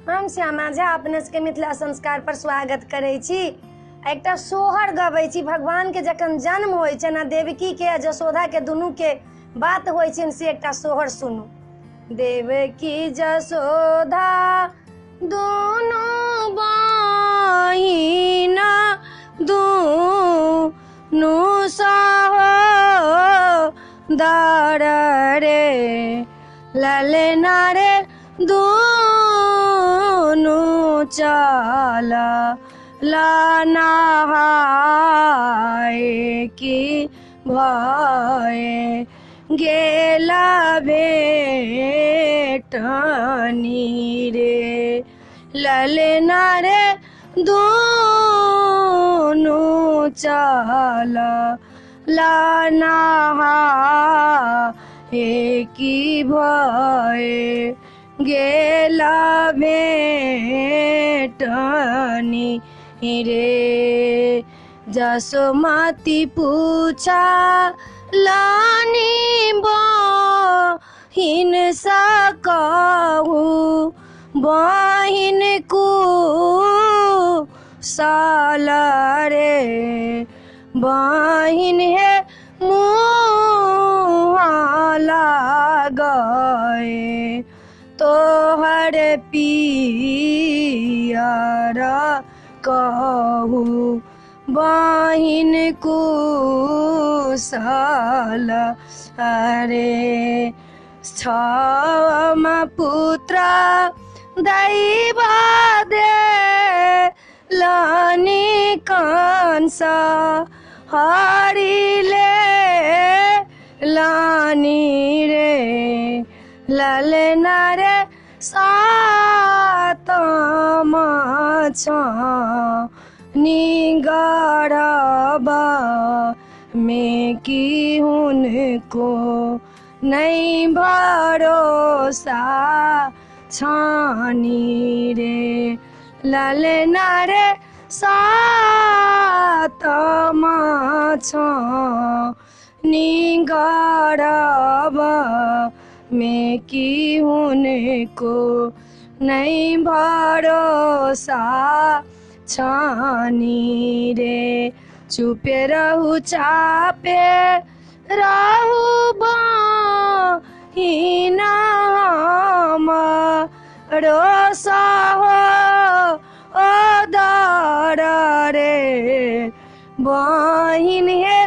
हम श्यामा झा अपने सबके मिथिला संस्कार पर स्वागत करै छी। एकटा सोहर गबै छी। भगवान के जखन जन्म होइ छनि आ देवकी के आ जसोदा के दुनू के बात होइ छनि, से एकटा सोहर सुनू। देवकी जसोदा दुनू बहिना दुनू सहोदर रे, ललना रे दुनू चल नहाए की भए गेला भेटनी रे, ललना रे दुनू चल नहाए की भए गेला भेटनी रे। जसोमती पूछा लानी बहिन सकहु बहिन कुशल रे, बहिन हे मुँह लागए तोहर पियर कहू बहिन कुशल अरे। छम पुत्र दैव दे लानी कंस हरिले लानी रे, ललना रे सातम निगरबा में की हुनको नहीं भरोसा छानी रे, ललना रे सातम निगरबा में की हुनको नहीं भरोसा छानी रे। चुपे रहू चापे रहू बहिना रोसा हो ओ दर रे, बहिन हे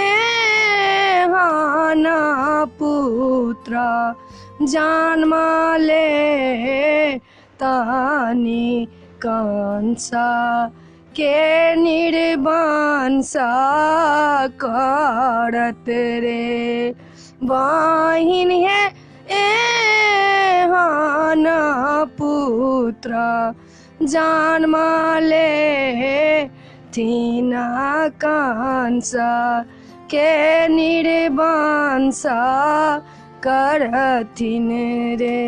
एहन पुत्र जन्म ले तानी कंस के निर्वंश करत रे, बहिन हे एहन पुत्र जन्म ले थिना कंस के निर्वंश करथिन रे।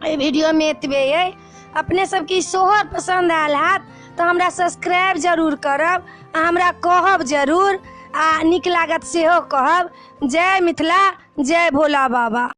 एहि वीडियो में एतबे अइ। अपने सबके सोहर पसंद आयल हैत तऽ हमरा सब्सक्राइब जरूर करब आ हमरा कहब जरूर, आ नीक लागत सेहो कहब। जय मिथिला, जय भोला बाबा।